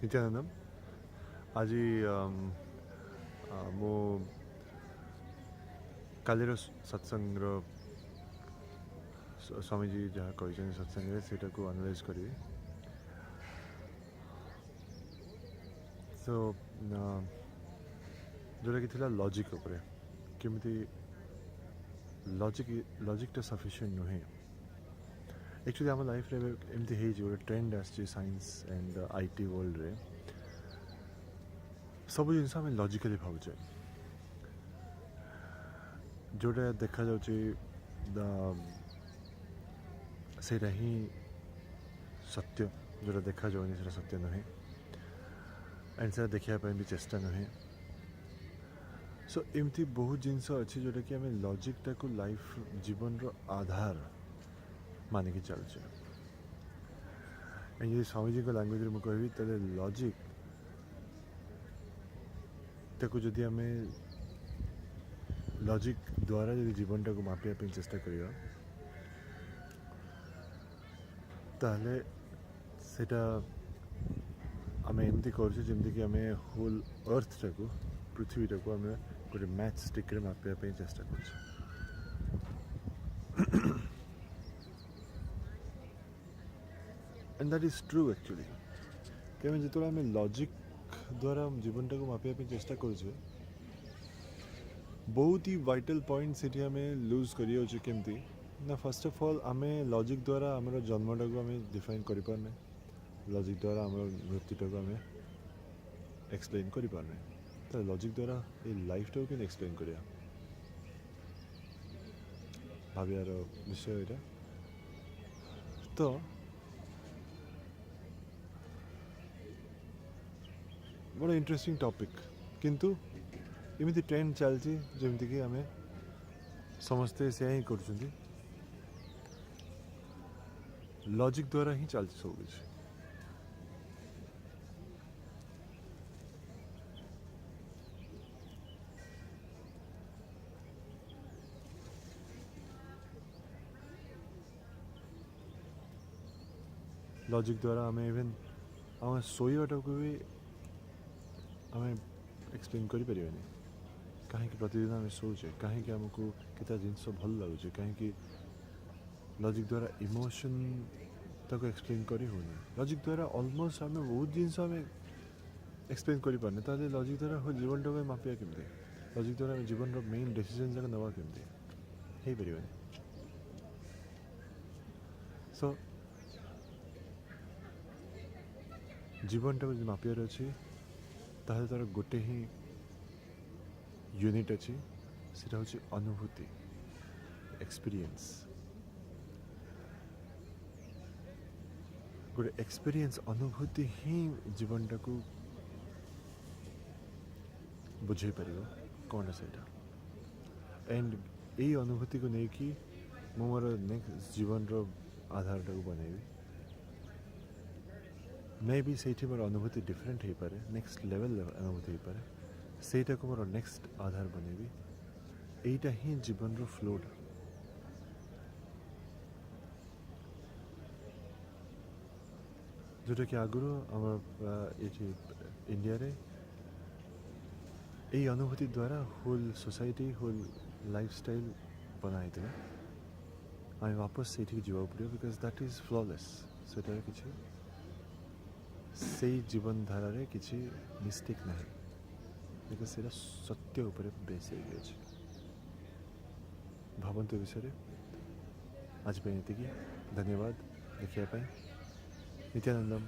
ନିତ୍ୟାନନ୍ଦମ। ଆଜି ମୁଁ କାଲିର ସତ୍ସଙ୍ଗର ସ୍ୱାମୀଜୀ ଯାହା କହିଛନ୍ତି ସତ୍ସଙ୍ଗରେ ସେଇଟାକୁ ଆନାଲାଇଜ୍ କରିବି। ସୋ ଯେଉଁଟାକି ଥିଲା ଲଜିକ୍ ଉପରେ, କେମିତି ଲଜିକ୍ଟା ସଫିସିଏଣ୍ଟ ନୁହେଁ। ଆକ୍ଚୁଆଲି ଆମ ଲାଇଫ୍ରେ ଏବେ ଏମିତି ହେଇଛି, ଗୋଟେ ଟ୍ରେଣ୍ଡ ଆସିଛି ସାଇନ୍ସ ଆଣ୍ଡ I T ୱାର୍ଲଡ଼ରେ, ସବୁ ଜିନିଷ ଆମେ ଲଜିକାଲି ଭାବୁଛେ। ଯେଉଁଟା ଦେଖାଯାଉଛି ସେଇଟା ହିଁ ସତ୍ୟ, ଯେଉଁଟା ଦେଖାଯାଉନି ସେଇଟା ସତ୍ୟ ନୁହେଁ, ଆଣ୍ଡ ସେଇଟା ଦେଖିବା ପାଇଁ ବି ଚେଷ୍ଟା ନୁହେଁ। ସୋ ଏମିତି ବହୁତ ଜିନିଷ ଅଛି ଯେଉଁଟାକି ଆମେ ଲଜିକ୍ଟାକୁ ଲାଇଫ୍ ଜୀବନର ଆଧାର ମାନିକି ଚାଲୁଛେ। ଯଦି ସ୍ୱାମୀଜୀଙ୍କ ଲାଙ୍ଗୁଏଜରେ ମୁଁ କହିବି, ତାହେଲେ ଲଜିକ୍ ତାକୁ ଯଦି ଆମେ ଲଜିକ୍ ଦ୍ୱାରା ଯଦି ଜୀବନଟାକୁ ମାପିବା ପାଇଁ ଚେଷ୍ଟା କରିବା, ତାହେଲେ ସେଇଟା ଆମେ ଏମିତି କରୁଛେ ଯେମିତିକି ଆମେ ହୋଲ୍ ଅର୍ଥଟାକୁ, ପୃଥିବୀଟାକୁ ଆମେ ଗୋଟେ ମ୍ୟାଚ୍ ଷ୍ଟିକ୍ରେ ମାପିବା ପାଇଁ ଚେଷ୍ଟା କରୁଛେ। And that is true actually. କାରଣ ଯେତେବେଳେ ଆମେ ଲଜିକ୍ ଦ୍ୱାରା ଜୀବନଟାକୁ ମାପିବା ପାଇଁ ଚେଷ୍ଟା କରୁଛେ, ବହୁତ ହି ଭାଇଟାଲ୍ ପଏଣ୍ଟ ସେଠି ଆମେ ଲୁଜ୍ କରିଯାଉଛେ। କେମିତି ନା, ଫାର୍ଷ୍ଟ ଅଫ୍ ଅଲ୍ ଆମେ ଲଜିକ୍ ଦ୍ୱାରା ଆମର ଜନ୍ମଟାକୁ ଆମେ ଡିଫାଇନ୍ କରିପାରୁନେ, ଲଜିକ୍ ଦ୍ୱାରା ଆମର ମୃତ୍ୟୁଟାକୁ ଆମେ ଏକ୍ସପ୍ଲେନ୍ କରିପାରୁନେ। ତ ଲଜିକ୍ ଦ୍ୱାରା ଏଇ ଲାଇଫ୍ଟାକୁ କେମିତି ଏକ୍ସପ୍ଲେନ୍ କରିବା, ଭାବିବାର ବିଷୟ ଏଇଟା। ତ ବଡ଼ ଇଣ୍ଟରେଷ୍ଟିଂ ଟପିକ୍, କିନ୍ତୁ ଏମିତି ଟ୍ରେଣ୍ଡ ଚାଲିଛି ଯେମିତିକି ଆମେ ସମସ୍ତେ ସେୟା ହିଁ କରୁଛନ୍ତି, ଲଜିକ୍ ଦ୍ୱାରା ହିଁ ଚାଲିଛି ସବୁକିଛି। ଲଜିକ୍ ଦ୍ୱାରା ଆମେ ଇଭେନ୍ ଆମ ଶୋଇବାଟାକୁ ବି ଆମେ ଏକ୍ସପ୍ଲେନ୍ କରିପାରିବାନି। କାହିଁକି ପ୍ରତିଦିନ ଆମେ ଶୋଉଛେ, କାହିଁକି ଆମକୁ କେତେ ଜିନିଷ ଭଲ ଲାଗୁଛି, କାହିଁକି ଲଜିକ୍ ଦ୍ୱାରା ଇମୋସନ୍ ତାକୁ ଏକ୍ସପ୍ଲେନ୍ କରି ହେଉନି। ଲଜିକ୍ ଦ୍ୱାରା ଅଲମୋଷ୍ଟ ଆମେ ବହୁତ ଜିନିଷ ଆମେ ଏକ୍ସପ୍ଲେନ୍ କରିପାରୁନେ। ତାହେଲେ ଲଜିକ୍ ଦ୍ୱାରା ଜୀବନଟାକୁ ଆମେ ମାପିବା କେମିତି? ଲଜିକ୍ ଦ୍ୱାରା ଆମେ ଜୀବନର ମେନ୍ ଡିସିଜନ୍ ଯାକ ନେବା କେମିତି? ହେଇପାରିବନି। ସୋ ଜୀବନଟାକୁ ଯଦି ମାପିବାର ଅଛି, ତାହେଲେ ତା'ର ଗୋଟେ ହିଁ ୟୁନିଟ୍ ଅଛି, ସେଇଟା ହେଉଛି ଅନୁଭୂତି, ଏକ୍ସପିରିଏନ୍ସ। ଗୋଟେ ଏକ୍ସପିରିଏନ୍ସ, ଅନୁଭୂତି ହିଁ ଜୀବନଟାକୁ ବୁଝେଇ ପାରିବ କ'ଣଟା ସେଇଟା। ଆଣ୍ଡ ଏଇ ଅନୁଭୂତିକୁ ନେଇକି ମୁଁ ମୋର ନେକ୍ସଟ ଜୀବନର ଆଧାରଟାକୁ ବନେଇବି। ମେ ବି ସେଇଠି ମୋର ଅନୁଭୂତି ଡିଫରେଣ୍ଟ ହେଇପାରେ, ନେକ୍ସଟ ଲେଭେଲ୍ ଅନୁଭୂତି ହେଇପାରେ, ସେଇଟାକୁ ମୋର ନେକ୍ସଟ ଆଧାର ବନେଇବି। ଏଇଟା ହିଁ ଜୀବନର ଫ୍ଲୋଟା। ଯେଉଁଟାକି ଆଗରୁ ଆମର ଏଇଠି ଇଣ୍ଡିଆରେ ଏଇ ଅନୁଭୂତି ଦ୍ୱାରା ହୋଲ୍ ସୋସାଇଟି, ହୋଲ୍ ଲାଇଫଷ୍ଟାଇଲ୍ ବନା ହେଇଥିଲା। ଆମେ ବାପସ ସେଇଠିକି ଯିବାକୁ ପଡ଼ିବ, because that is flawless. ସେଟାରେ କିଛି, ସେଇ ଜୀବନଧାରାରେ କିଛି ମିଷ୍ଟେକ୍ ନାହିଁ, because ସେଇଟା ସତ୍ୟ ଉପରେ ବେସ୍ ହେଇକି ଅଛି। ଭାବନ୍ତୁ ଏ ବିଷୟରେ। ଆଜି ପାଇଁ ଏତିକି। ଧନ୍ୟବାଦ ଦେଖିବା ପାଇଁ। ନିତ୍ୟାନନ୍ଦମ।